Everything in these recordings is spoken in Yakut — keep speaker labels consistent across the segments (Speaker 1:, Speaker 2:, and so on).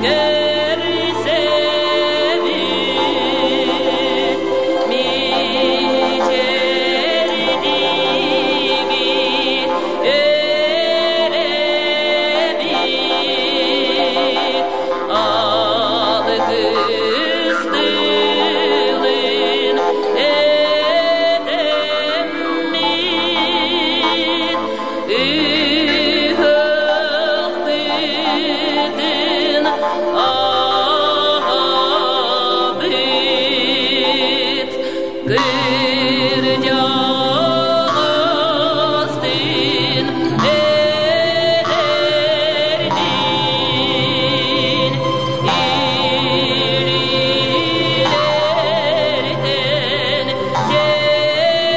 Speaker 1: Көрсөбүт мичээрдиибит үөрэбит алгыс тылын этэммит Ыһыахпытын аһабыт кырдьаҕастыын эдэрдиин Илиилэртэн сиэттиһэн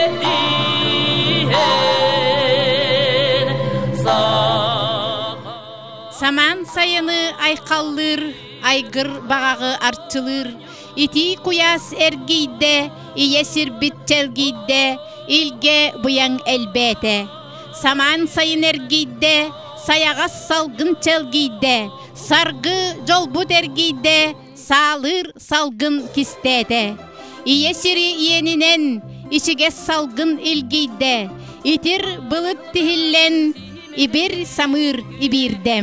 Speaker 2: Самаан сайыны айхаллыыр, айгыр баҕаҕы арчылыыр, итии куйаас эргийдэ, ийэ сирбит чэлгийдэ, илгэ быйаҥ элбээтэ. Самаан сайын эргийдэ, сайаҕас салгын чэлгийдэ, саргы дьолбут эргийдэ, саалыыр салгын кистээтэ. Ийэ сири иэнинэн ичигэс салгын илгийдэ, итир былыт тиһиллэн, ибир самыыр ибиирдэ.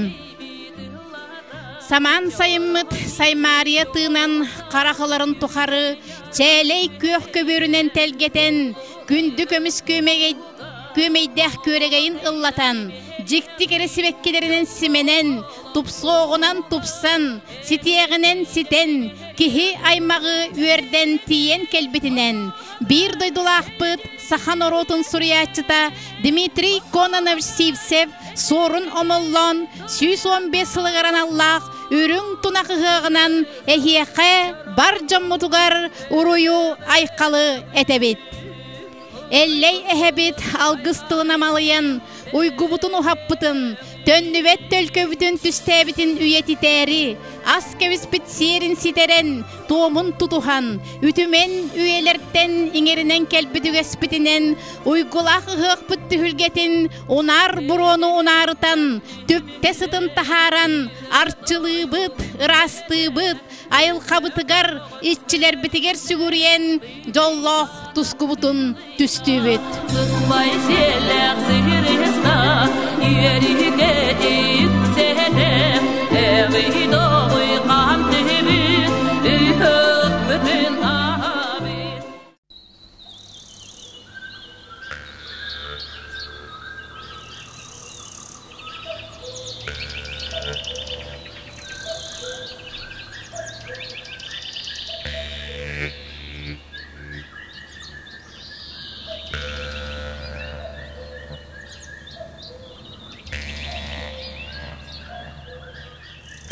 Speaker 2: Самаан сайыммыт Саймаарыйа тыынан харахыларын тухары чээлэй күөх көбүөрүнэн тэлгэтэн, күндү көмүс күөмэйдээх күөрэгэйин ыллатан, дьикти кэрэ сибэккилэринэн симэнэн, тупсуоҕунан тупсан, ситиэҕинэн ситэн, киһи аймаҕы үөрдэн тиийэн кэлбитинэн, биир дойдулаахпыт саха норуотун суруйааччыта Дмитрий Кононович Сивцев Суорун Омоллоон 115 сылыгар аналлаах үрүҥ тунах ыһыаҕынан эһиэхэ бар дьоммутугар уруйу айхалы этэбит. Эллэй эһэбит алгыс тылын амалыйан, уйгубутун уһаппытын, төннүбэт төлкөбүтүн түстээбитин үйэтитээри, ас кэбиспит сиэрин ситэрэн, туомун тутуһан, үтүмэн үйэлэртэн иҥэринэн кэлбит үгэспитинэн, уйгулаах ыһыахпыт түһүлгэтин унаар буруону унаарытан, түптэ сытын таһааран, арчылыыбыт, ыраастыыбыт, айылҕабытыгар, иччилэрбитигэр сүгүрүйэн, дьоллоох тускубутун түстүүбүт.
Speaker 1: Сыспай сиэлээх сыһырыста, үөрүүгэ үксэтэ, эҕий доҕуй хаан түһүбүт, ыһыкпытын аһабыт.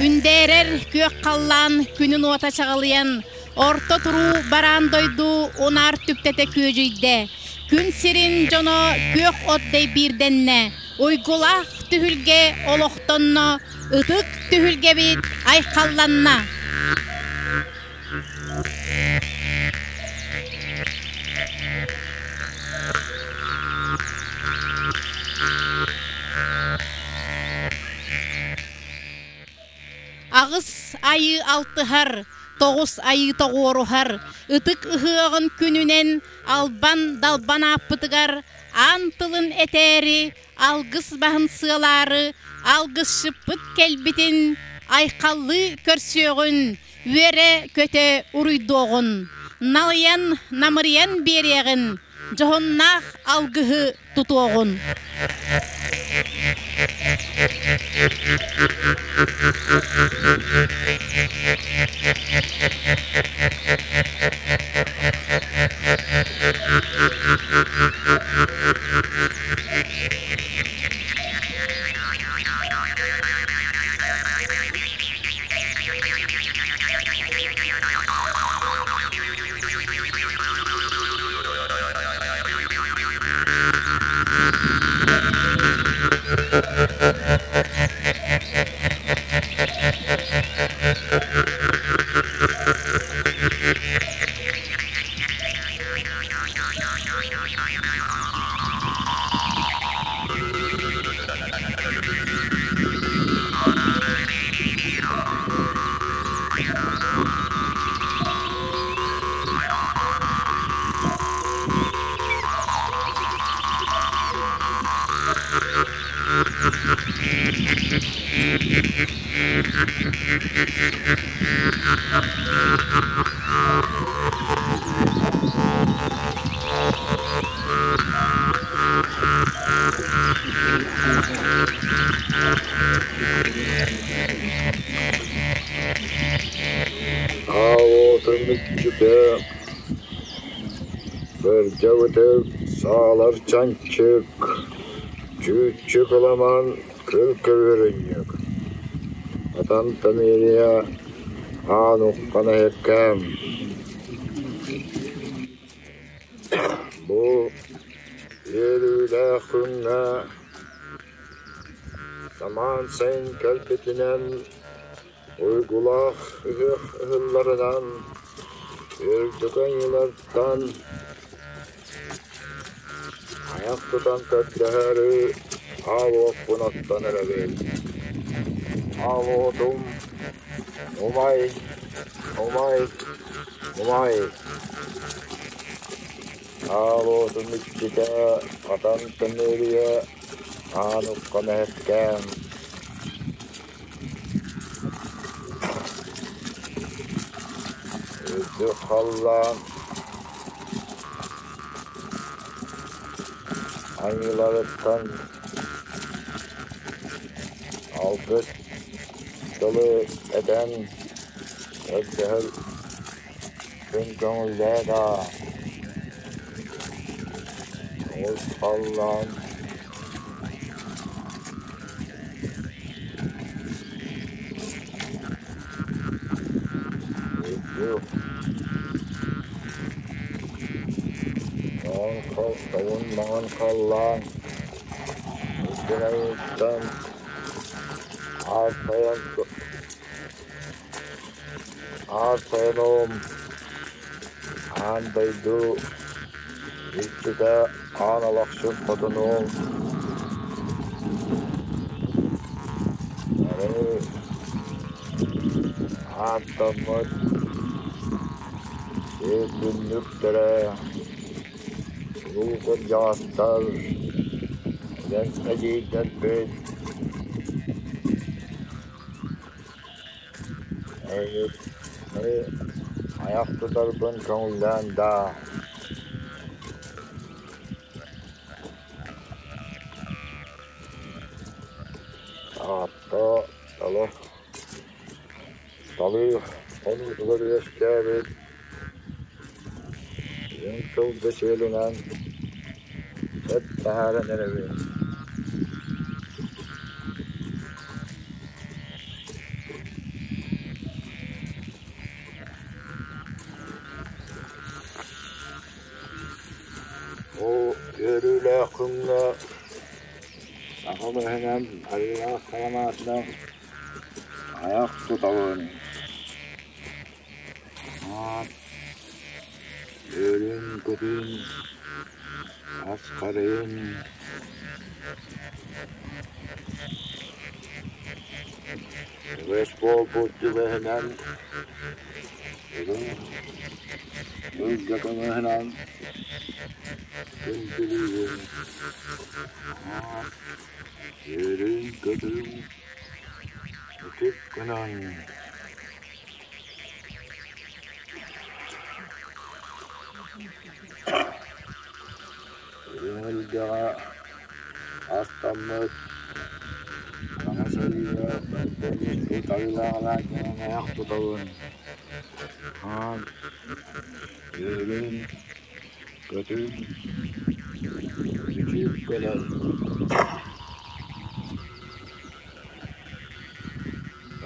Speaker 2: Күндээрэр күөх халлаан күнүн уота чаҕылыйан, орто туруу бараан дойду унаар түптэтэ күөдьүйдэ. Күн сирин дьоно күөх от дэйбиирдэннэ, уйгулаах түһүлгэ олохтонно, ытык түһүлгэбит айхалланна. Аҕыс айыы алтыһар, тоҕус айыы тоҕуоруһар, ытык ыһыаҕын күнүнэн албан далбан ааппытыгар аан тылын этээри, алгыс баһын сыалаары, алгысчыппыт кэлбитин айхаллыы көрсүөҕүн, үөрэ-көтө уруйдуоҕун, налыйан намырыйан биэриэҕин, дьоһуннаах алгыһы тутуоҕун.
Speaker 3: Аалоотун иччитэ Бырдьабытык саалар чанчык, чүүччүк ыламан кыл көбүөрүнньүк, Атантан иэрийэ аан уххана иһиккэм. Бу үөрүүлээх күҥҥэ самаан сайын кэлбитинэн Уйгулаах ыһыах ыһылларынан үрдүк айыылартан айах тутан көрдөһөрү аал уоппун оттон эрэбин. Аал уотум умай, умай, умай. Аал уотум иччитэ хатан тымырыйа аан укка мэһэккээн Үрдүк халлаан айыыларыттан алгыс тылы этэн көрдөһөр күн көҥүллээ даа Ол халлаан Тоҕун маҥан халлаан үрдүнэн аар тойоном аан дойду иччитэ Аан Алахчын хотунуом Арай ааттаммыт сир түннүктэрэ улуу кырдьаҕастар эдьиийдэрбит Айах тутарбын көҥүллээн даа Аатта олох талыы хонуутугар үөскээбит үрүҥ сылгы сиэлинэн эт таһааран эрэбин. Ол үөрүүлээх күҥҥэ саха быһынан арыылаах саламаатынан айах тутабын. Үөрүн-көтүн, ас-харыйын үгэс буолбут түбэһинэн Ылга көмөһүнэн күндүлүүбүн Үөрүн-көтүн ытык гынан Үрүҥ илгэҕэ астаммыт саҥа сэриигэ ытарыылаах айах тутабын Аан үөрүн көтүн үчүг кэлэр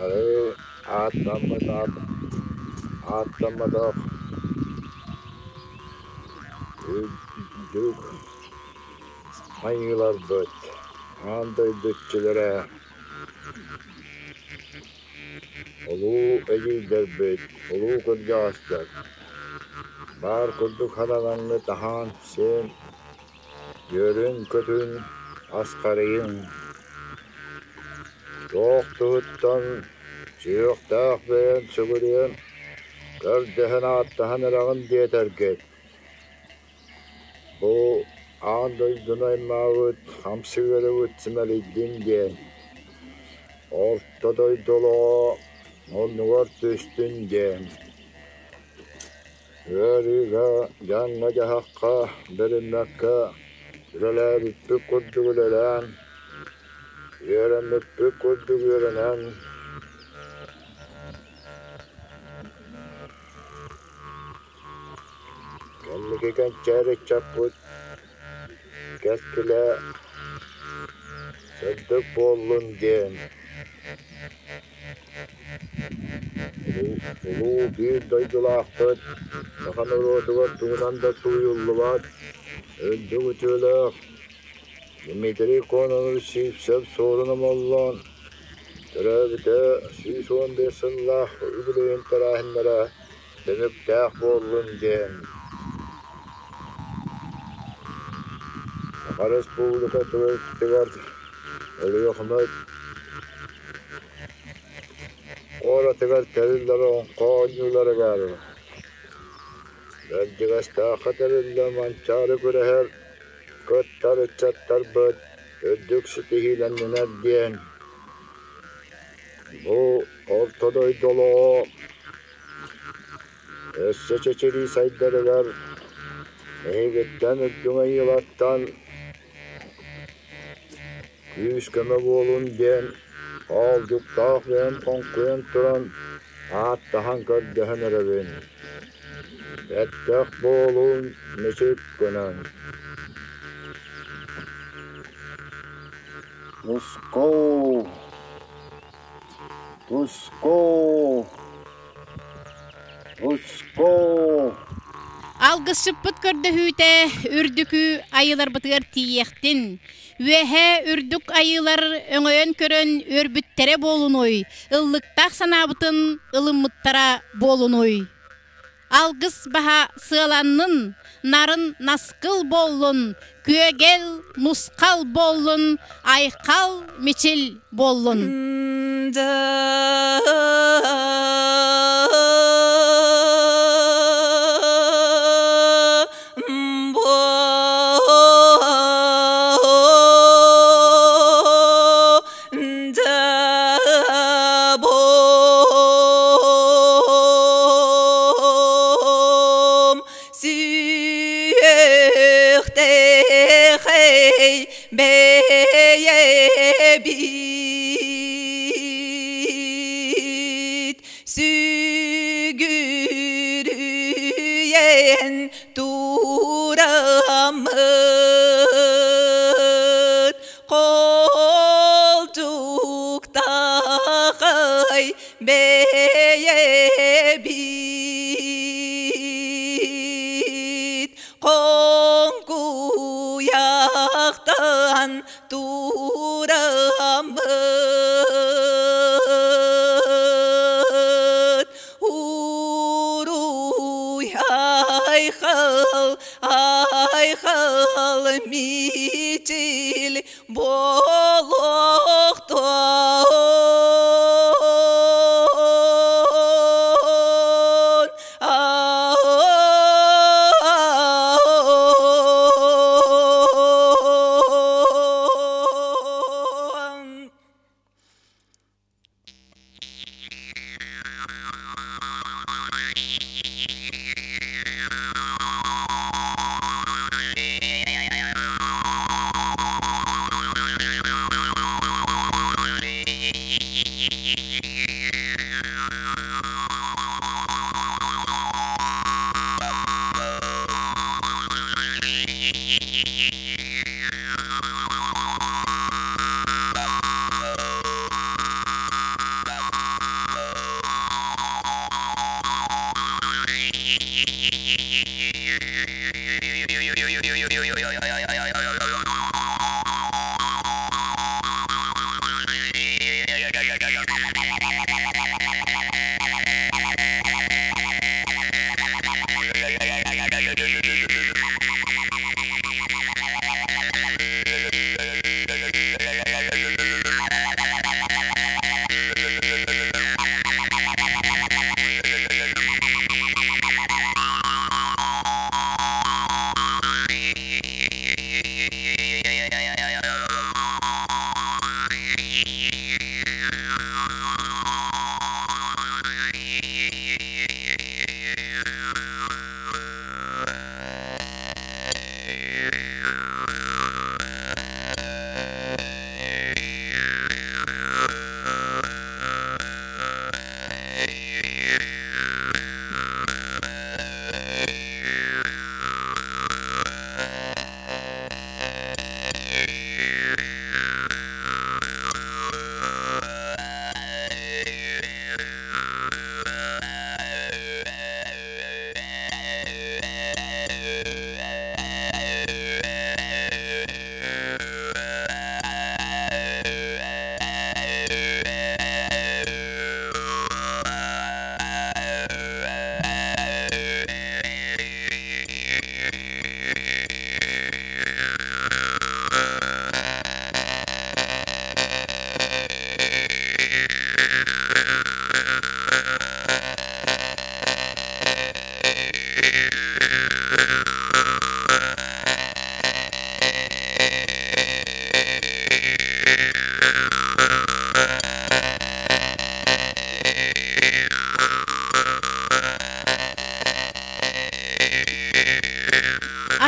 Speaker 3: Арыы ааттаммыт аат ааттамматах үрдүк айыыларбыт аан дойду иччилэрэ Улуу эдьиийдэрбит, улуу кырдьаҕастар баар курдук хараҥаҥҥыт аһаан-сиэн, үөрүн-көтүн, ас-харыйыҥ. Туох туһуттан сүһүөхтээх бэйэм сүгүрүйэн, көрдөһөн-ааттаһан эрэҕин диэтэргит. Бу аан дойдуну аймаабыт, хамсык ыарыыбыт симэлийдин диэн. Орто дойду олоҕо оннугар түстүн диэн Ыарыыга, дьаҥҥа-дьаһахха бэриммэккэ үлэлээбиппит курдук үлэлээн, үөрэммиппит курдук үөрэнэн, кэнники кэнчээри ыччаппыт кэскилэ сырдык буоллун диэн Улуу биир дойдулаахпыт саха норуотугар тугунан да сууйуллубат үрдүк үтүөлээх Дмитрий Кононович Сивцев суорун омоллоон төрөөбүтэ 115 сыллаах үбүлүөйүн тэрээһиннэрэ түмүктээх буоллун диэн Саха Республикатыгар Өлүөхүмэ куоратыгар тэриллэр Оҥхо оонньууларыгар Бэрдьигэстээххэ тэриллэр Манчаары күрэһэр кыттар ыччаттарбыт үрдүк ситиһиилэннилэр диэн бу орто дойду олоҕо өссө чэчирии сайдарыгар эһигиттэн үрдүҥ айыылартан күүс-көмө буолун диэн хоолдьуктаах бэйэм хоҥкуйан туран ааттаһан көрдөһөн эрэбин. Бэттэх буолуун мичик гынан. Тускул! Тускул! Тускул!
Speaker 2: Алгысчыппыт көрдөһүүтэ үрдүкү айыыларбытыгар тиийиэхтин. Үөһээ үрдүк айыылар өҥөйөн көрөн үөрбүттэрэ буолунуй, ыллыктаах санаабытын ылыммыттара буолунуй. Алгыс баһа сыаланнын, нарын наскыл буоллун, күөгэл нусхал буоллун, айхал мичил буоллун.
Speaker 1: Бэйэбит сүгүрүйэн тураммыт Холдьуктахай бэйэбит Хоҥкуйахтан тураммыт Уруй айхал айхал мичил буолуохтун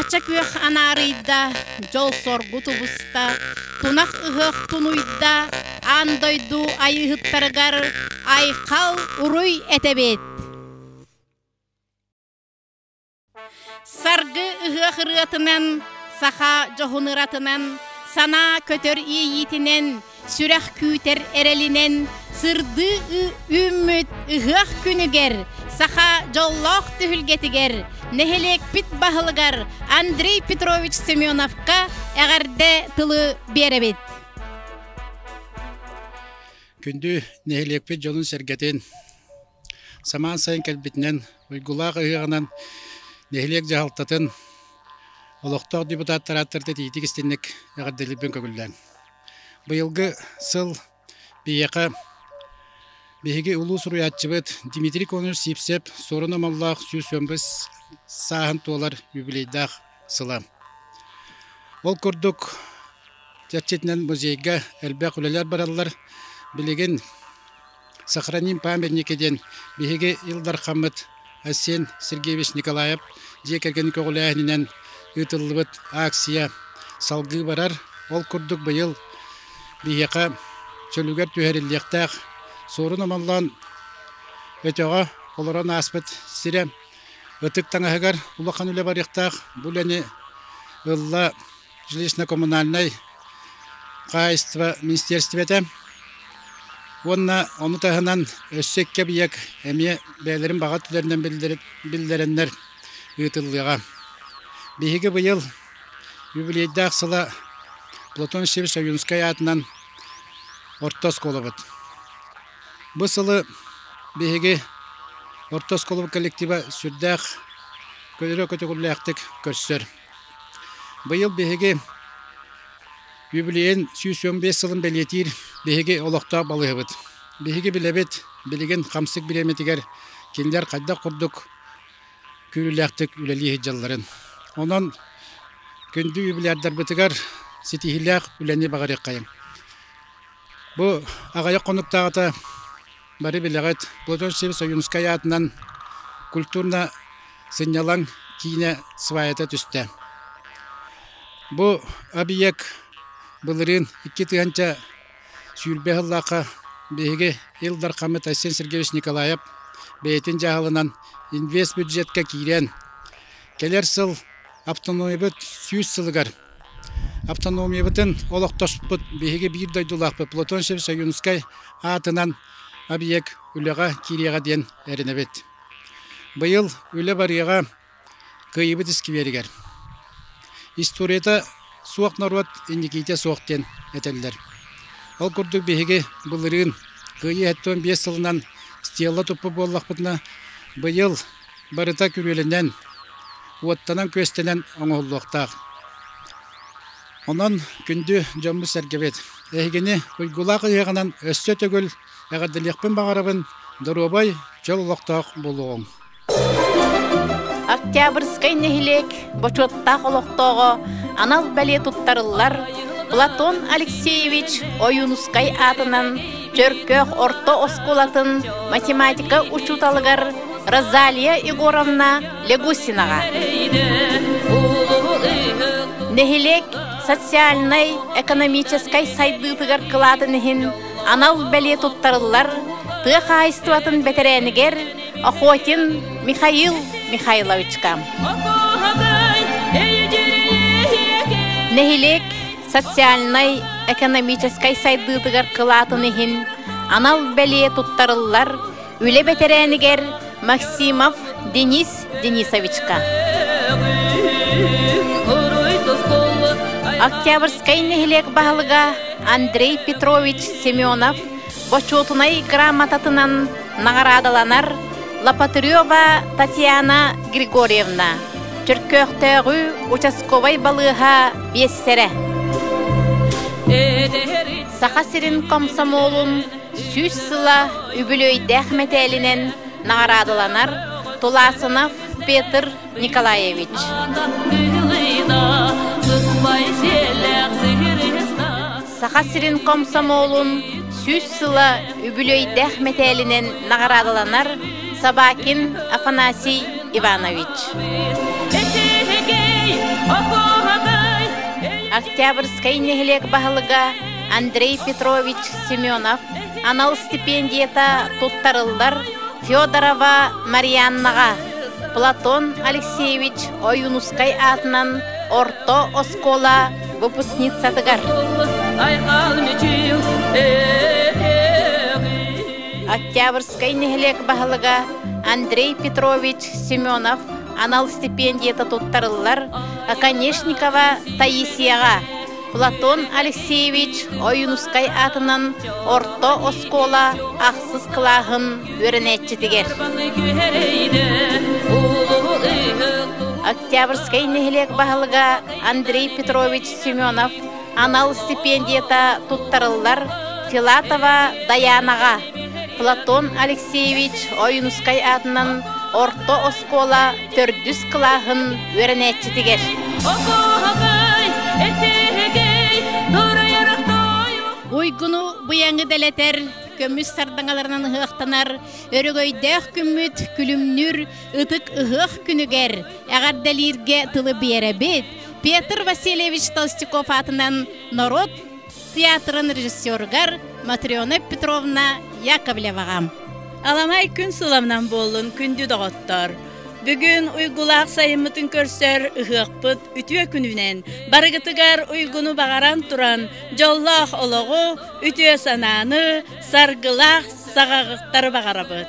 Speaker 2: Арча күөх анаарыйда, дьол-соргу тубуста, тунах ыһыах тунуйда, аан дойду айыыһыттарыгар айхал уруй этэбит. Саргы ыһыах ырыатынан, саха дьоһун ыратынан, санаа көтөр иэйиитинэн, сүрэх күүтэр эрэлинэн, сырдыы үүммүт ыһыах күнүгэр, саха дьоллоох түһүлгэтигэр, нэһилиэкпит баһылыгар Андрей Петрович Семеновка эҕэрдэ тылы биэрэбит.
Speaker 4: Күндү нэһилиэкпит дьонун-сэргэтин Самаан сайын кэлбитинэн, уйгулаах ыһыаҕынан нэһилиэк дьаһалтатын олохтоох депутаттар ааттарыттан итиитик истинник эҕэрдэлиирбин көҥүллээн. Быйылгы сыл биһиэхэ биһиги улуу суруйааччыбыт Дмитрий Конович Сивцев Суорун Омоллоох 115 сааһын туолар юбилейдаах сыла. Ол курдук чэрчитинэн музейга элбэх үлэлэр бараллар. Билигин «Сохраним памятники» диэн биһиги Ил Дархаммыт Айсен Сергеевич Николаев дьиэ кэргэнин көҕүлээһининэн ыытыллыбыт акция салгыы барар. Ол курдук быйыл биһиэхэ чөлүгэр түһэриллиэхтээх Суорун Омоллоон өтөҕө олорон ааспыт сирэ ытык таҥаһыгар улахан үлэ барыахтаах. Бу үлэни ылла жилищно-коммунальнай хаһаайыстыба министиэристибэтэ уонна ону таһынан өссө икки эбийиэк эмиэ бэйэлэрин баҕа өттүлэринэн биллэрэннэр ыытыллыаҕа. Биһиги быйыл юбилейдаах сыла Платон Алексеевич Ойуунскай аатынан орто оскуолабыт. Бу сылы биһиги орто оскуолабыт коллектива сүрдээх өрө көтөҕүллээхтик көрсөр. Быйыл биһиги юбилейын 115 сылын бэлиэтиир биһиги олохтоох балыыһабыт. Биһиги билэбит, билигин хамсык бириэмэтигэр кинилэр хайдах курдук күүрүүлээхтик үлэлии сылдьалларын. Онон күндү юбилярдарбытыгар ситиһиилээх үлэни баҕарыаххайыҥ. Бу аҕыйах хонуктааҕыта бары билэҕит, Платон Алексеевич Ойуунускай аатынан культурно сынньалаҥ киинэ сваята түстэ. Бу объект былырыын 2020 сыллаахха биһиги Ил Дархаммыт Айсен Сергеевич Николаев бэйэтин дьаһалынан инвест бюджетка киирэн, кэлэр сыл автономиябыт 100 сылыгар Автономиябытын олохтоспут биһиги биир дойдулаахпыт Платон Сергеевич Ойуунускай аатынан объект үлэҕэ киириэҕэ диэн эрэнэбит. Быйыл үлэ барыаҕа Кыайыыбыт искибиэригэр. Историята суох норуот инникитэ суох диэн этэллэр. Ол курдук биһиги былырыын Кыайыы 75 сылынан стела туппут буоллахпытына, быйыл барыта күрүөлэнэн, уоттанан-күөстэнэн оҥоһуллуохтаах. Онон күндү дьоммут-сэргэбит, эһигини уйгулаах ыһыаҕынан өссө төгүл эҕэрдэлиэхпин баҕарабын, доруобай, чөл олохтоох буолуоҕуҥ.
Speaker 2: Октябрьскай нэһилиэк бочуоттаах олохтооҕо анал бэлиэ туттарыллар Платон Алексеевич Ойуунускай аатынан Чөркөөх орто оскуолатын математика учууталыгар Розалия Егоровна Легусинаҕа. Нэһилиэк социальнай, экономическай сайдыытыгар кылаатын иһин анал бэлиэ туттарыллар тыа хаһаайыстыбатын бэтэрээнигэр Охотин Михаил Михайловичка. Нэһилиэк социальнай, экономическай сайдыытыгар кылаатын иһин анал бэлиэ туттарыллар үлэ бэтэрээнигэр Максимов Денис Денисовичка. Октябрьскай нэһилиэк баһылыга Андрей Петрович Семенов бочуотунай грамотатынан наҕараадаланар Лопатырева Татьяна Григорьевна, Чөркөөхтөөҕү участковай балыыһа биэссэрэ. Саха сирин комсомолун 100 сыла үбүлүөйдээх мэтээлинэн наҕараадаланар Туласынов Петр Николаевич. Саха сирин комсомолун 100 сыла үбүлүөйдээх мэтээлинэн наҕараадаланар Собакин Афанасий Иванович. Октябрьскай нэһилиэк баһылыга Андрей Петрович Семенов анал стипендията туттарыллар Федорова Марианнаҕа, Платон Алексеевич Ойуунускай аатынан орто оскуола выпускницатыгар. Октябрьскай нэһилиэк баһылыга Андрей Петрович Семенов анал стипендията туттарыллар Оконешникова Таисияҕа, Платон Алексеевич Ойуунускай аатынан орто оскуола ахсыс кылааһын үөрэнээччитигэр. Октябрьскай нэһилиэк баһылыга Андрей Петрович Семенов анал стипендията туттарыллар Филатова Даянаҕа, Платон Алексеевич Ойуунускай аатынан орто оскуола төрдүс кылааһын үөрэнээччитигэр. Уйгуну быйаҥы дэлэтэр, көмүс сардаҥаларынан ыһыахтанар, өрөгөйдөөх күммүт күлүмнүүр ытык ыһыах күнүгэр эҕэрдэлииргэ тылы биэрэбит. Петр Васильевич Толстяков аатынан норуот театрын режиссерыгар Матрена Петровна Яковлеваҕа.
Speaker 5: Аламай күн сыламынан буоллун күндү доҕоттор! Бүгүн уйгулаах сайыммытын көрсөр ыһыахпыт үтүө күнүнэн барыгытыгар уйгуну баҕаран туран дьоллоох олоҕу, үтүө санааны, саргылаах саҕаҕыктары баҕарабыт.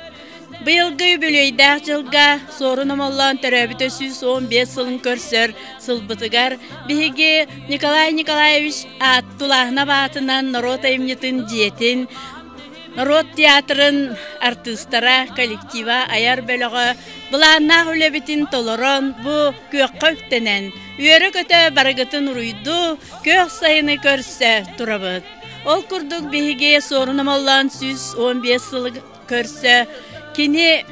Speaker 5: Быйылгы үбүлүөйдээх дьылга Суорун Омоллоон төрөөбүтэ 115 сылын көрсөр сылбытыгар биһиги Николай Николаевич Тулааһынап аатынан норуот айымньытын дьиэтин норуот театрын артыыстара, коллектива, айар бөлөҕө былааннаах үлэбитин толорон бу күөххэ үктэнэн, үөрэ-көтө барыгытын уруйдуу, күөх сайыны көрсө турабыт. Ол курдук биһиги Суорун Омоллоон 115 сылы көрсө кини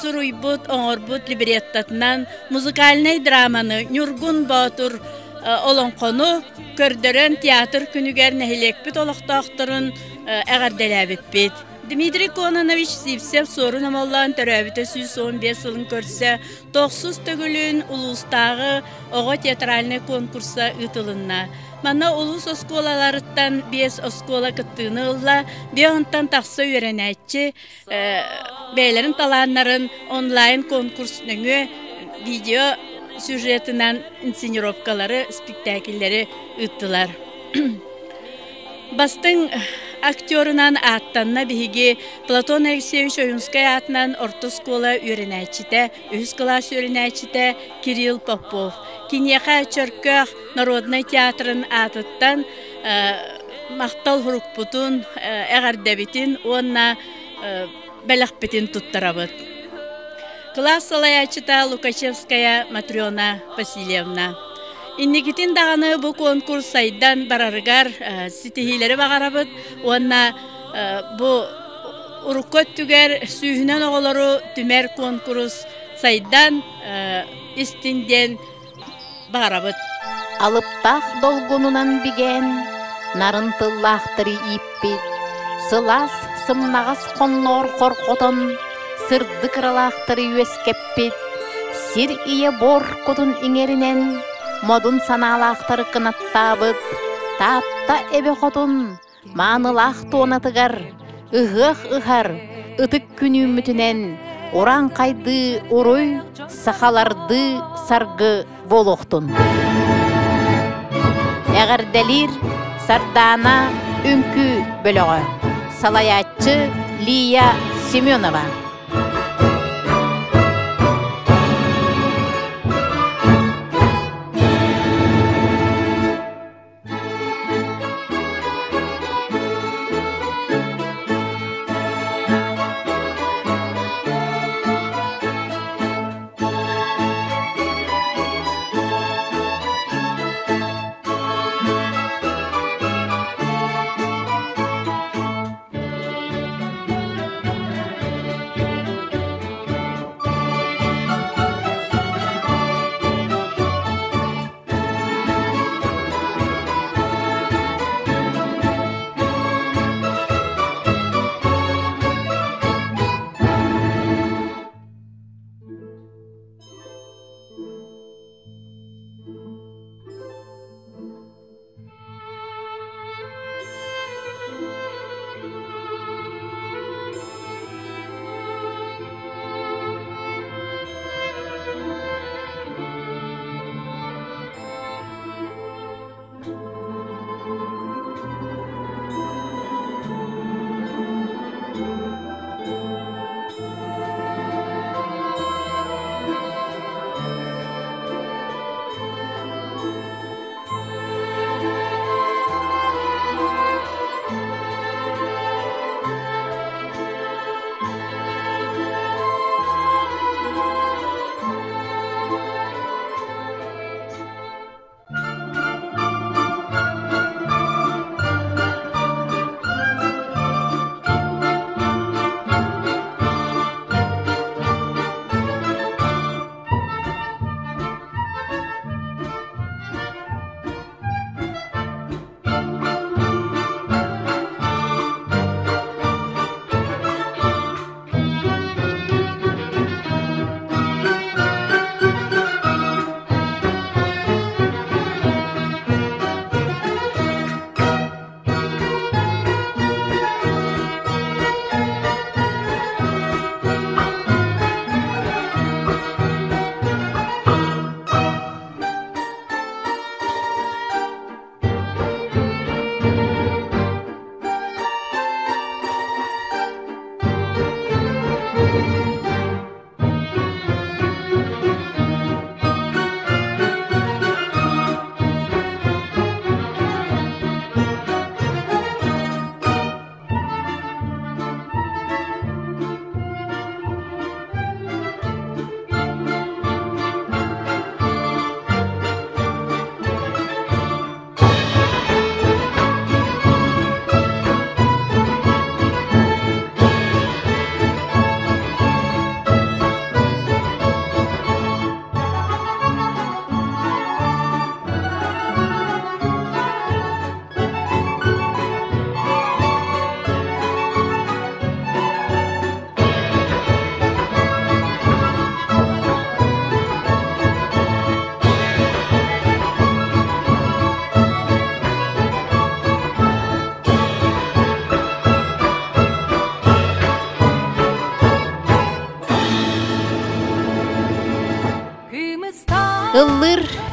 Speaker 5: суруйбут, оҥорбут либреттатынан музыкальнай драманы Ньургун Боотур олоҥхону көрдөрөн театр күнүгэр нэһилиэкпит олохтоохторун эҕэрдэлээбиппит. Дмитрий Кононович Сивцев Суорун Омоллоон төрөөбүтэ 115 сылын көрсө тохсус төгүлүн улуустааҕы оҕо театральнай конкурса ыытылынна. Манна улуус оскуолаларыттан биэс оскуола кыттыыны ылла, биэһунтан тахса үөрэнээччи бэйэлэрин талааннарын онлайн конкурс нөҥүө видео сюжетынан инсценировкалары, спектакльлэри ыыттылар. Бастыҥ актерынан ааттанна биһиги Платон Алексеевич Ойунскай аатынан орто оскуола үөрэнээччитэ, үһүс кылаас үөрэнээччитэ Кирилл Попов. Киниэхэ Чөркөөх народнай театрын аатыттан махтал сурукпутун, эҕэрдэбитин уонна бэлэхпитин туттарабыт. Кылаас салайааччыта Лукачевская Матрена Васильевна. Инникитин даҕаны бу конкурс сайдан барарыгар ситиһиилэри баҕарабыт уонна бу урукку өттүгэр сүүһүнэн оҕолору түмэр конкурс сайдан истин диэн баҕарабыт.
Speaker 2: Алыптаах долгунунан бигээн, нарын тыллаахтары ииппит, сылаас сымнаҕас хонноор хорҕотон, сырдык ыралаахтары үөскэппит, сир ийэ буор кутун иҥэринэн, модун санаалаахтары кынаттаабыт, Таатта эбэ хотун маанылаах туонатыгар ыһыах ыһар ытык күн үүммүтүнэн урааҥхайдыы уруй, сахалардыы саргы буолуохтун. Эҕэрдэлиир Сардаана үҥкүү бөлөҕө, салайааччы Лия Семенова.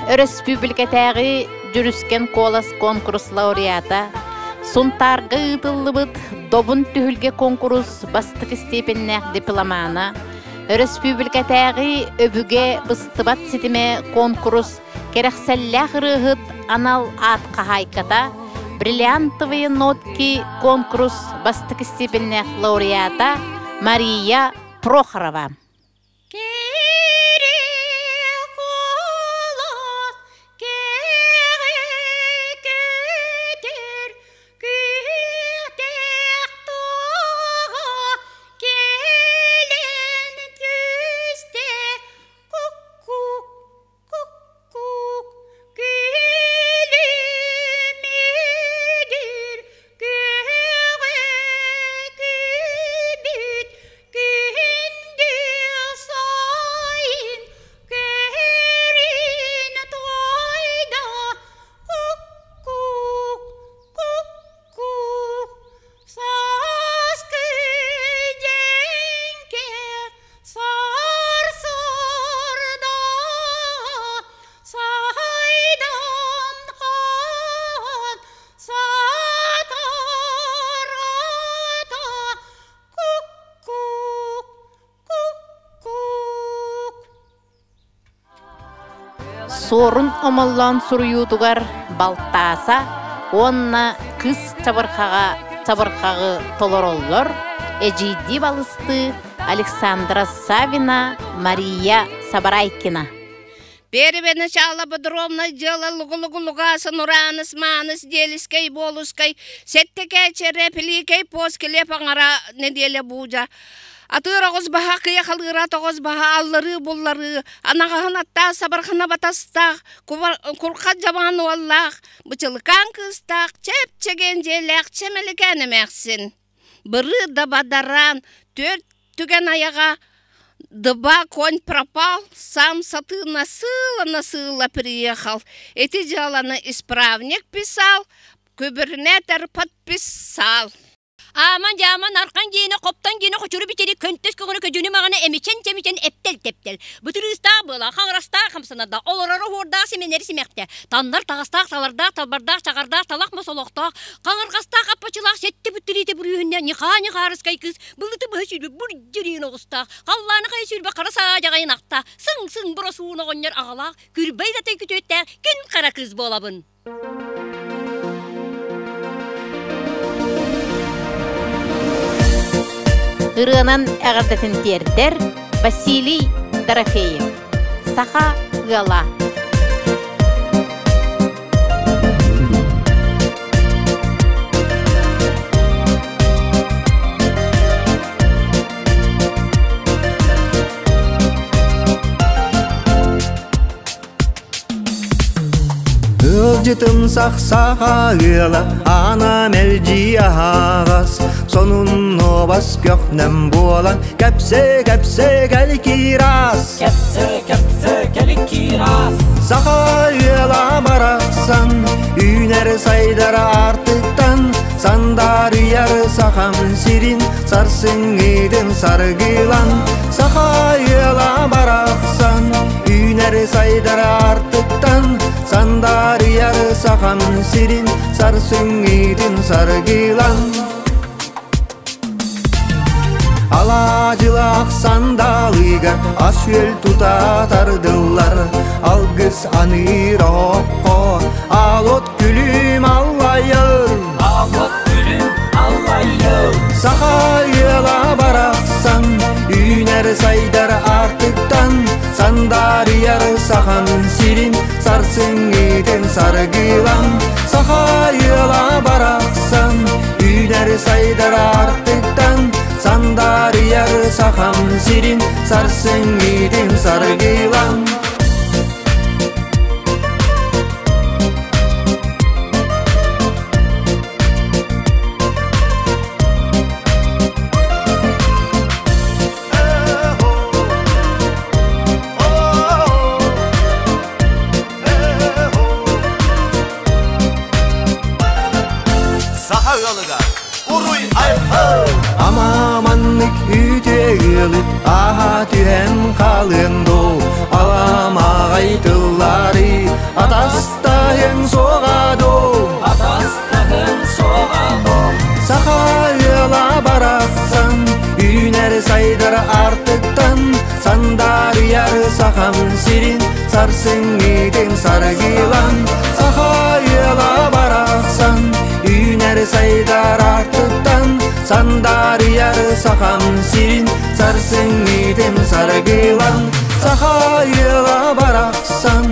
Speaker 2: Өрөспүүбүлүкэтээҕи Дьүрүскэн куолас конкурс лауреата, Сунтаарга ыытыллыбыт Добун түһүлгэ конкурс бастакы степеннээх дипломана, Өрөспүүбүлүкэтээҕи Өбүгэ быстыбат ситимэ конкурс кэрэхсэллээх ырыаһыт анал аат хаһаайката, Бриллиантовые нотки конкурс бастакы степеннээх лауреата Мария Прохорова.
Speaker 6: Куккук күлүмүдүр күөҕэ күбүт күндү сайын көрүн туойда куккук куккук сааскы дьэҥкэ Сарсыарда сайдан хаан сатарата куккук куккук.
Speaker 2: Суорун Омоллоон суруйуутугар Балтааса уонна Кыс чабырҕаҕа чабырҕаҕы толороллор эдьиийдии балыстыы Александра Савина, Мария Сабарайкина.
Speaker 7: Первое начало подробное дело лугу-лугу-лугасан ураныс мааныс делискэй буолускай сэттэкээчэ рэпилиикэй поскиле паҥара неделя буудьа Атыыр оҕус баһа кыйа халыыра тоҕус баһа алларыы булларыы анаҕаһын аттаах сабархана батастаах курхат дьабаан уоллаах бычылыкаан кыыстаах чэп-чэгиэн дьиэлээх чэмэликээн эмээхсин бырыы да бадараан түөрт түгэн айаҕа Два конь пропал, сам сатыы насыла-насыла приехал. Эти дьыаланы исправник писал, губернатор подписал.
Speaker 6: Ааман-дьааман архан дьиэни хоптон дьиэни хочуру бичэри көнтөс көҥүлү көдьүнү маҕана эмичэн-чэмичэн эптэл-тэптэл. Бытырыыстаах буола, хаҥырастаах хамсанарда, олороро уордаах симэнэри симэхтэ, таннар таҕастаах талардаах талбардаах чаҕардаах талах мас олохтоох, хаҥырҕастаах аппачылаах сэттэ бүттүрүүтэ бүрүүһүннэ ньыхаа-ньыхаарыскай кыыс былыты быһа сүүрбэ бурдьуриин оҕустаах, халлааны хайа сүүрбэ хара саадьаҕайын ахтаах, сыҥ-сыҥ боросуун оҕонньор аҕалаах, күрбэй датай күтүөттээх күн хара кыыс буолабын.
Speaker 2: Ырыанан эҕэрдэтин тиэрдэр Василий Дорофеев. Саха ыала.
Speaker 8: Ыалдьытым сахсаха ыала аана мэлдьи аһаҕас сонун-нуобас көхнөм буолан кэпсэ-кэпсэ кэликиирас
Speaker 9: Кэпсэ-кэпсэ кэликиирас
Speaker 8: Саха ыала барахсан үүнэр сайдар аартыктан сандаарыйар сахам сирин сарсыҥҥытын саргылан Саха ыала барахсан үүнэр сайдар аартыктан сандаарыйар сахам сирин сарсыҥҥытын саргылан Алаадьылаах сандалыга ас-үөл тута тардыллар алгыс аныыр оһоххо аалот күлүм аллайыр
Speaker 9: Аалот күлүм аллайыр
Speaker 8: Саха ыала барахсан үүнэр сайдар аартыктан сандаарыйар сахан сирин сарсыҥҥытын саргылан Саха ыала барахсан үүнэр сайдар аартыктан сандаарыйар сахам сирин сарсыҥҥытын саргылан
Speaker 10: Саха ыалыгар уруй айхал!
Speaker 8: Ама маннык үтүө ыалы ааһа түһэн хаалыаҥ дуу? Ала Сандарыйар сахам сирин сарсыҥҥытын саргылан Саха ыала барахсан үүнэр сайдар артыктан Сандарыйар сахам сирин сарсыҥҥытын саргылан Саха ыала барахсан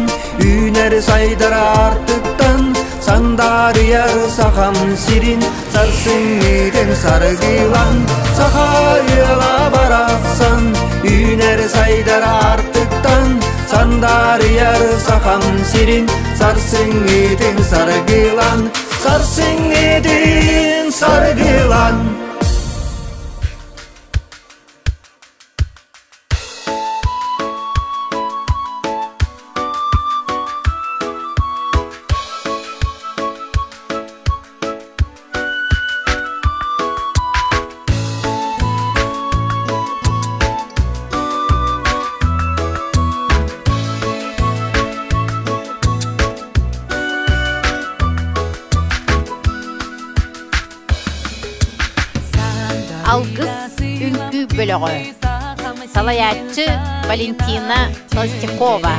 Speaker 8: үүнэр сайдар артыктан Сандарыйар сахам сирин сарсыҥҥытын саргылан Саха ыала барахсан үүнэр сайдар артыктан Сандарыйар сахам сирин сарсыҥҥытын саргылан Сарсыҥҥытын саргылан
Speaker 2: Алгыс үҥкүү бөлөҕө. Салайааччы Валентина Толстякова.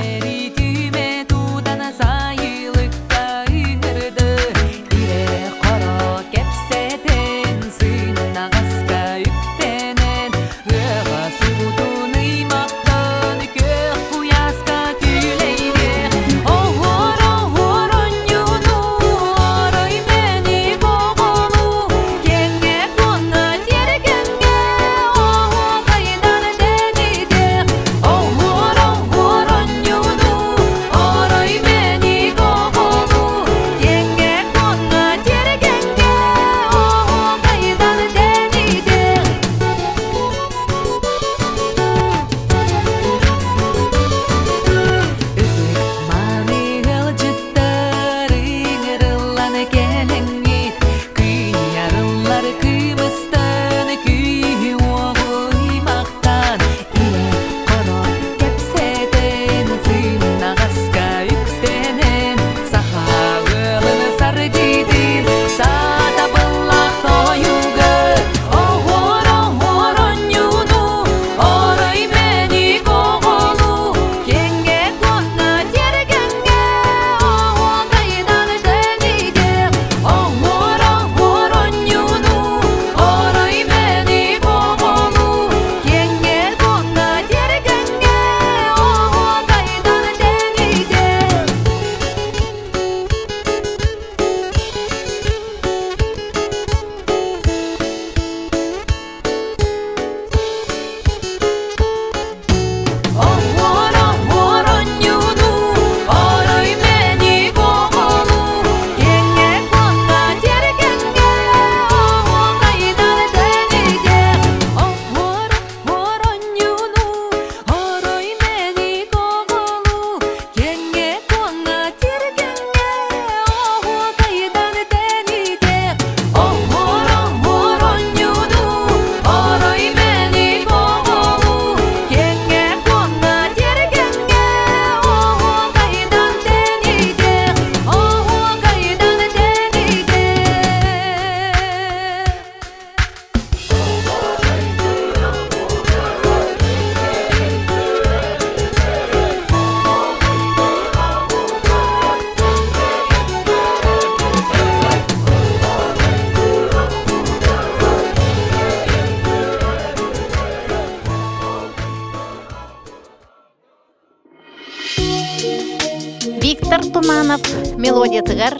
Speaker 2: Виктор Туманов мелодиятыгар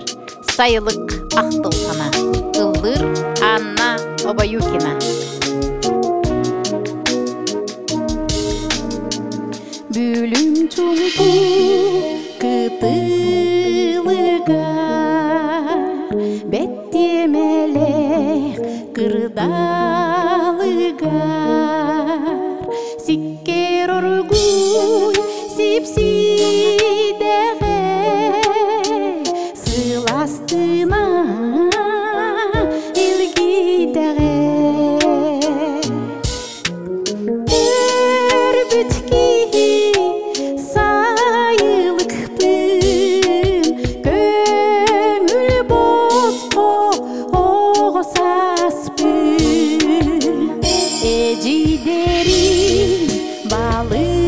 Speaker 2: Сайылык ахтылҕана ыллыыр Анна Обоюкина.
Speaker 11: Бүлүм чумпу кытылыгар бэттиэмэлээх кырдаалыгар сиккэр оргуй сипсидэҕэ сыластына илгидэҕэ Көрбүт киһи сайылыкпын көҥүл босхо оҕо сааспын эдьиийдэрим балыктарын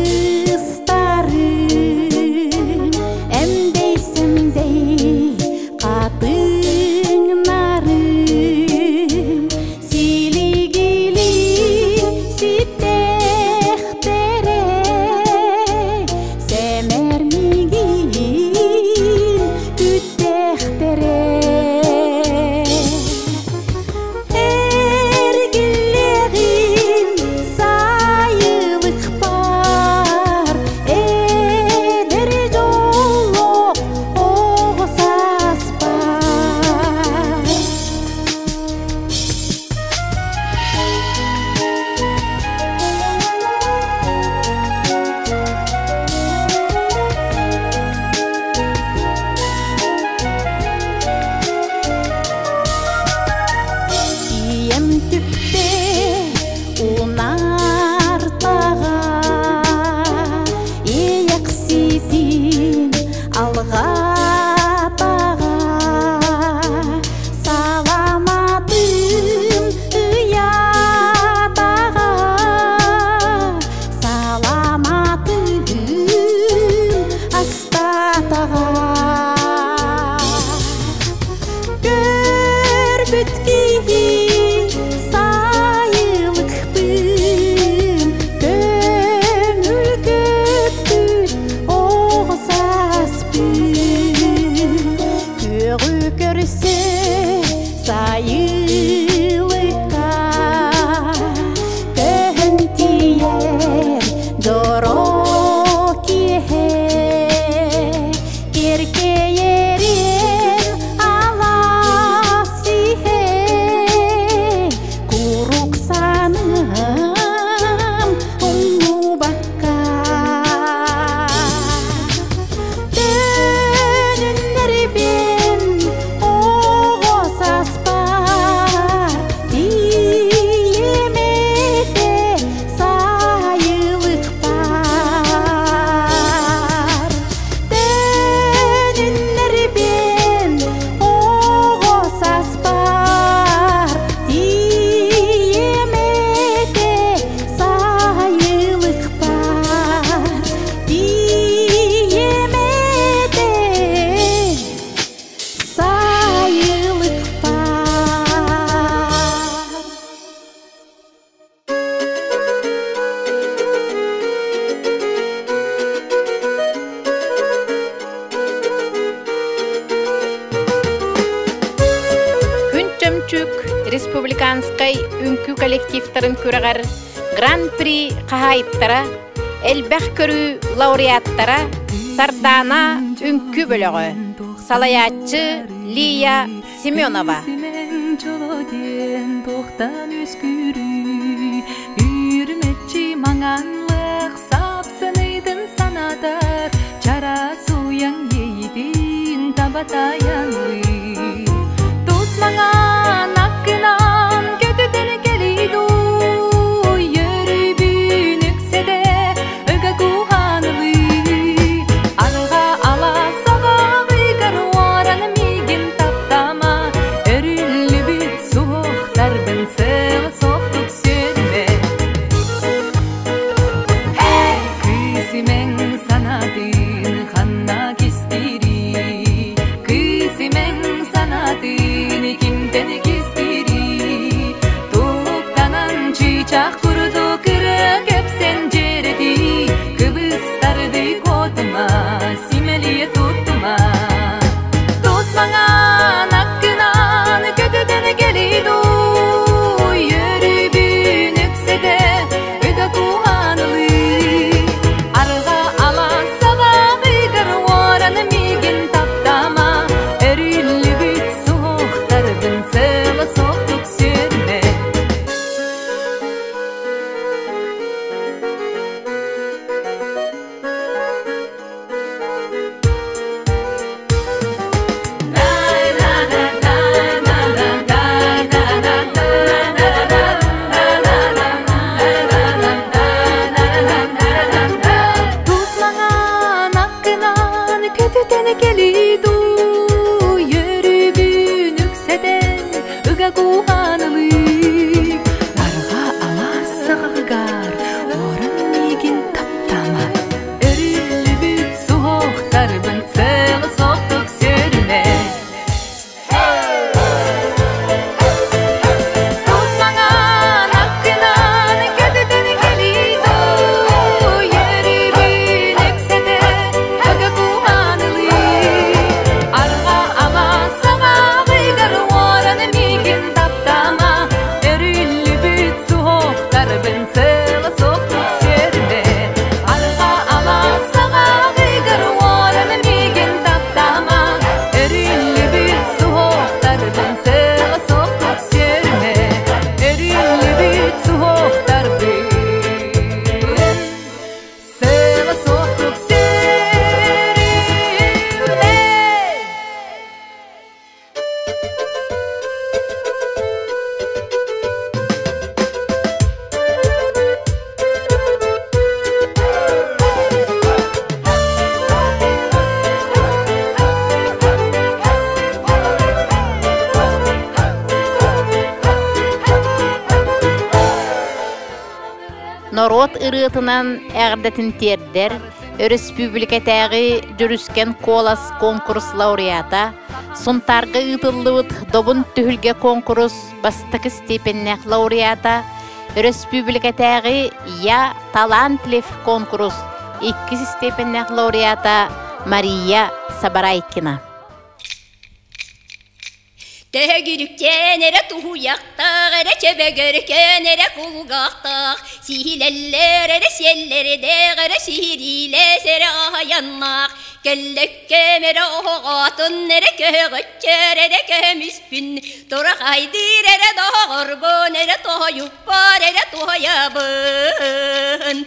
Speaker 2: республиканскай үҥкүү коллективтарын күрэҕэр Гран-при хаһаайыттара, элбэх көрүү лауреаттара Сардаана үҥкүү бөлөҕө, салайааччы Лия Семенова.
Speaker 12: Сапсыныйдын санатар, чара суян ейдин табатаянлы. Тус маңан аккынан көтүтен келиду, Йөрүбүн үкседе ыга куханылы. Арга ала сағағыгар уаран мигин таптама, Өрүллүбүт суохтарбын сыл соқтук сүрме. Кысимен санатын ханна кистири, Кысимен санатын кимтен кистири. Туктанан чычах курду кыры кепсен жерети, Кыбыстарды котума, симелие туттума. Тус маңан аккынан көтүтен келиду, Йөрүбүн үкседе ыга куханылы. Арга ала сабагыгар уаран мигин таптама, Өрүллүбүт суохтарбын сыла соқтук сүрме. Тус маңан аккынан көтүтен келиду, Йөрүбүн үкседен ыга куханылы. Арга ала сағағыгар орын мигин таптама, Өрүллүбүт суохтарбын сылы соқтук сүрме. Тус маңан аккынан көтүтен келиду, Йөрүбүн үкседе ыга куханылы. Арга ала сағағыгар орын мигин таптама, Өрүллүбүт суохтарбын сылы соқтук сүрме. Арга ала сағағыгар орын мигин таптама, Өрүллүбүт суохтарбын сылы соқтук сүрме. Өрүллүбүт суохтарбын сылы соқтук сүрме.
Speaker 2: Норуот ырыатынан эҕэрдэтин тиэрдэр өрөспүүбүлүкэтээҕи Дьүрүскэн куолас конкурс лауреата, Сунтаарга ыытыллыбыт Добун түһүлгэ конкурс бастакы степеннээх лауреата, өрөспүүбүлүкэтээҕи Я талантлив конкурс иккис степеннээх лауреата Мария Сабарайкина.
Speaker 6: Тегүрүктен эре туһуяктаах, эре чебегөркөн эре кулгаахтаах, сиһилэллэр эре сиэллэрдээх, эре сиһириилэс эре аһаяннаах, кэллэккэм эре оһоҕоотун эре көһөҕөччөр эре көмүспүн, турахайдыыр эре доҕорбун, эре тоһойуппар эре туһайабын.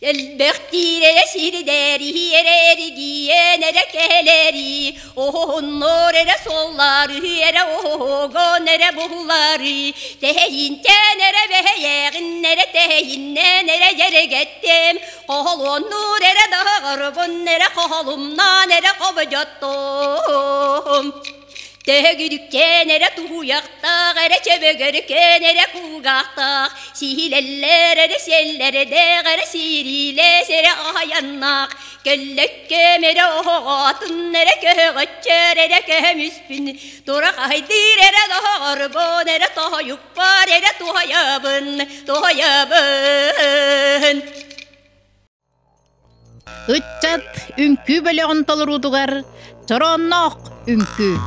Speaker 6: Элбэхтиир эре сирдери, эре эргиен эре кэлэри, оһоннор эре суоллары, эре оһогон эре буллары, тэһэйинтэн эре бэһэйэҕин эре тэһэйиннэн эре дьэрэгэттем, хоһолуоннуур эре даҕарбын эре хоһолумнаан эре хободьоттом. Тегүрүктен эре туһуяктаах, эре чебегөркөн эре кулгаахтаах, сиһилэллэр эре сиэллэрдээх, эре сиириилэс эре аһаяннаах, кэллэккэм эре оһоҕоотун эре көһөҕөччөр эре көмүспүн, турахайдыыр эре доҕорбун, эре тоһойуппар эре туһайабын, туһайабын.
Speaker 2: Ыччат үҥкүү бөлөҕүн толоруутугар Чороонноох үҥкүү.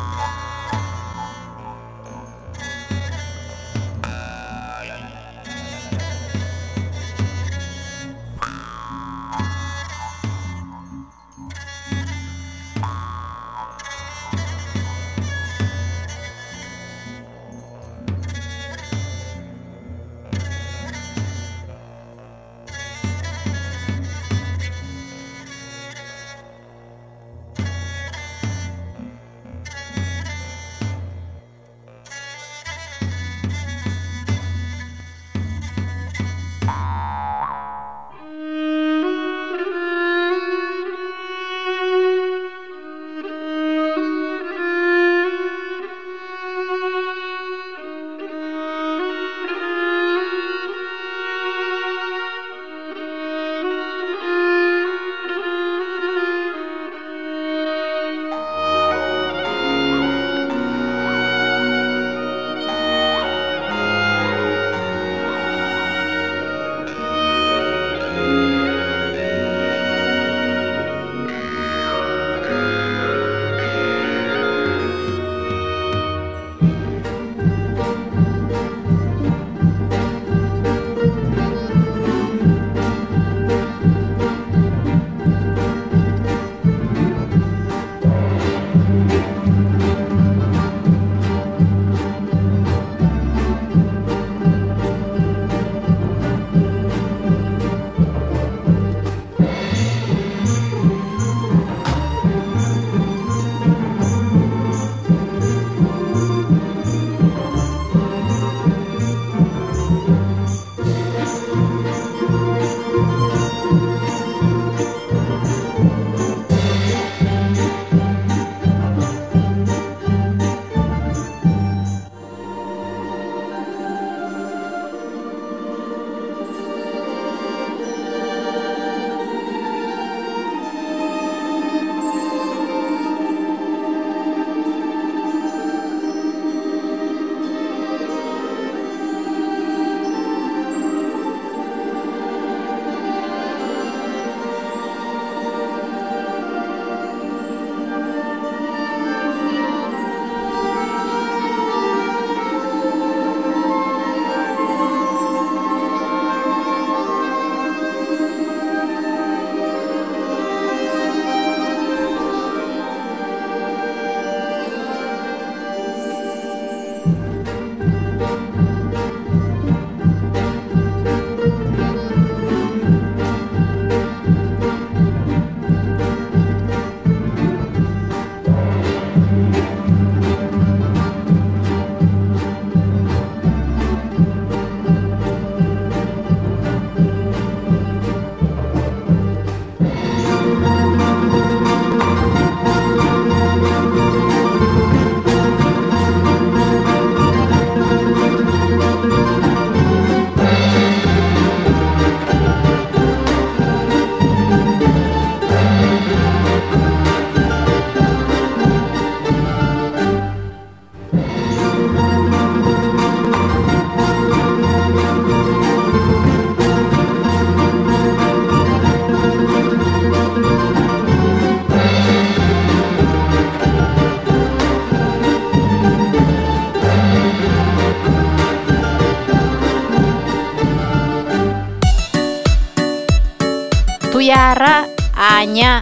Speaker 2: Туяра Аня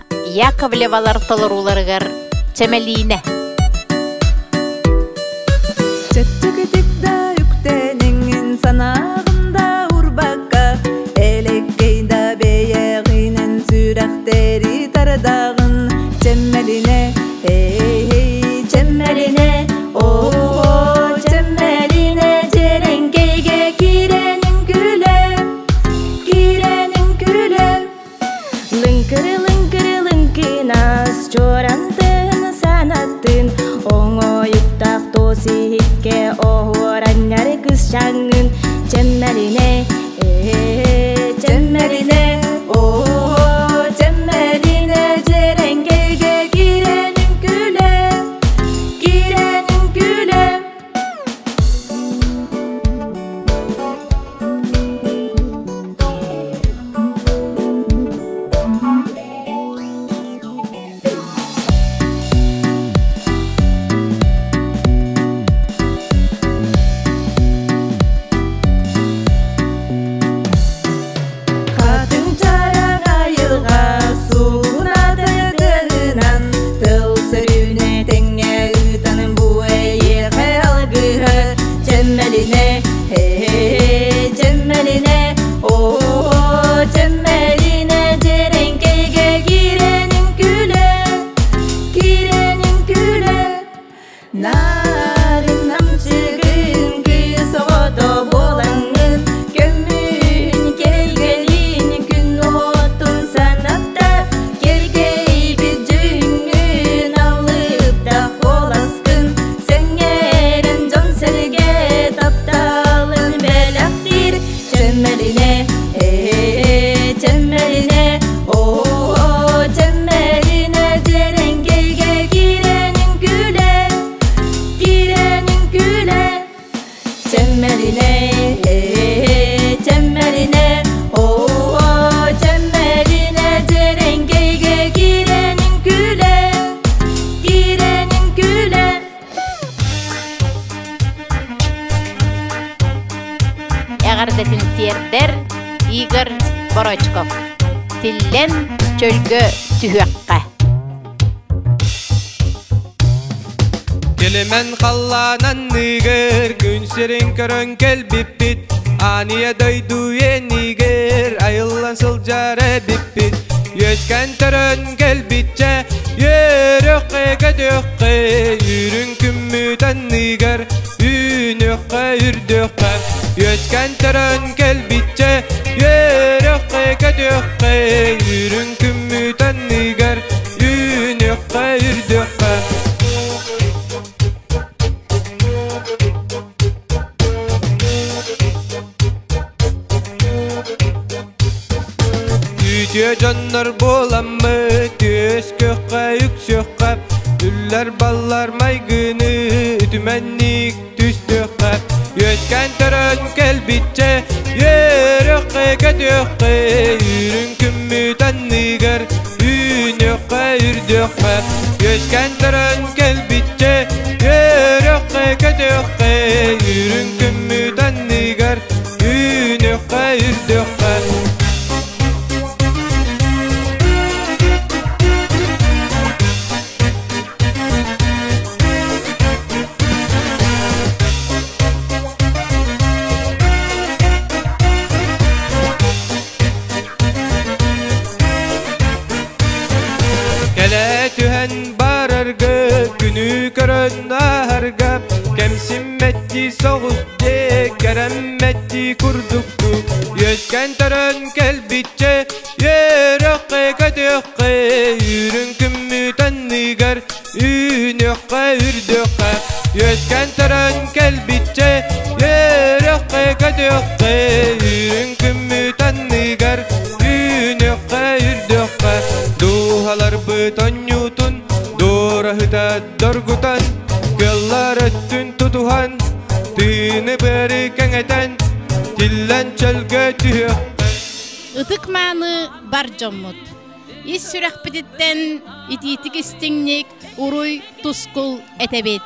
Speaker 2: Яковлевалар толорууларыгар Чэмэлиинэ.
Speaker 13: Чэпчэкитик да үктэнэҥҥин санааҕын да уурбакка, элэккэй да бэйэҕинэн сүрэхтэри тардаҕын. Чэмэлинэ, эй, чэмэлинэ, оо, чэмэлинэ, дьэрэҥкэйгэ киирэн үҥкүүлэ, киирэн үҥкүүлэ.
Speaker 14: Лыҥкыры лыҥкыры лыҥкынас чуорантын санаттын оҥоойуктаах туос иһиккэ оһуоранньар кысчаҥҥын чэммэлинэ ээ
Speaker 13: Чэмэлинэ, оо, чэмэлинэ, дьэрэҥкэйгэ киирэн үҥкүүлэ, киирэн үҥкүүлэ. Хатыҥ чараҥ айылҕа суугуната тыаһынан тыл сөрүүнэ тэҥҥэ ыытан бу эйиэхэ алгыһа. Чэмэлинэ, ээ, чэмэлинэ, оо, чэмэлинэ, дьэрэҥкэйгэ киирэн үҥкүүлэ, киирэн үҥкүүлэ. Нарын намчыгын кыыс оҕото буолаҥҥын, көмүһүн кэлгэлиин күн уотун санатта, кэргэйбит дьүһүҥҥүн алыптаах куоласкын, сэҥээрэн дьон-сэргэ тапталын бэлэхтиир. Чэмэлинэ, ээ, чэмэлинэ, оо, чэмэлинэ, дьэрэҥкэйгэ киирэн үҥкүүлэ, киирэн үҥкүүлэ. Чэмэлинэ, ээ, чэмэлинэ, оо, чэмэлинэ, дьэрэҥкэйгэ киирэн үҥкүүлэ, киирэн үҥкүүлэ.
Speaker 2: Эҕэрдэтин тиэрдэр Игорь Борочков. Тиллэн чөлгө түһүөххэ.
Speaker 15: Килимэн халлаан анныгар күн сирин көрөн кэлбиппит, Ааныя дойду иэнигэр айыллан сылдьар эбиппит. Үөскэн төрөн кэлбиччэ үөрүөххэ көтүөххэ, Үүрүн күммүт анныгар үүнүөххэ үрдүөххэ. Үөскэн төрөн кэлбиччэ көтүөххэ, үрүҥ күммүт анныгар үүнүөххэ, үрдүөххэ. Үтүө дьоннор буоламмыт, үөскүөххэ, үксүөххэ, үллэр баллар майгыны үтүмэнник түстүөххэ. Үөскэн төрөн кэлбиччэ, үөрүөххэ, көтүөххэ, үрүҥ күммүт анныгар үүнүөххэ, үрдүөххэ. Үөскэн төрөн кэлбиччэ, үөрүөххэ, көтүөххэ, үрүҥ күммүт анныгар үүнүөххэ, үрдүөххэ. Кэлэ түһэн барарга, күнү көрөн ааһарга, кэмсиммэттии соҕус дии, кэрэммэттии курдуктуу, үөскэн төрөн кэлбиччэ, үөрүөххэ, көтүөххэ, үрүҥ күммүт анныгар үүнүөххэ, үрдүөххэ. Үөскэн төрөн кэлбиччэ, үөрүөххэ, көтүөххэ, үрүҥ күммүт анныгар үүнүөххэ, үрдүөххэ. Дууһаларбыт онньуутун дуораһыта доргутан, кыаллар өттүн тутуһан, тыыны быары кэҥэтэн, тиллэн чөлгө түһүөххэ.
Speaker 2: Ытык мааны бар дьоммут. Ис сүрэхпититтэн итиитик истиҥник уруй тускул этэбит.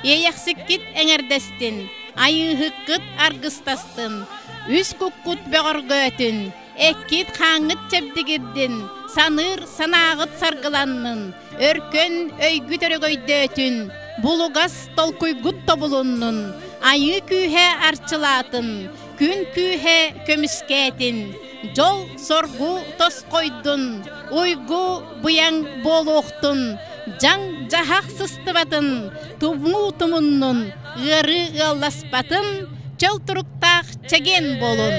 Speaker 2: Иэйэхсиккит эҥэрдэстин, айыыһыккыт аргыстастын, үс куккут бөҕөргөөтүн, эккит хааҥҥыт чэбдигирдин, саныыр санааҕыт саргыланнын, өркөн өйгүт өрөгөйдөөтүн, булугас толкуйгут тобулуннун, айыы күүһэ арчылаатын, күн күүһэ көмүскээтин, дьол-соргу тосхойдун, уйгу быйаҥ буолуохтун, дьаҥ-дьаһах сыстыбатын, тумуу тумуннун, ыарыы ыалласпатын, чөл туруктаах чэгиэн буолун.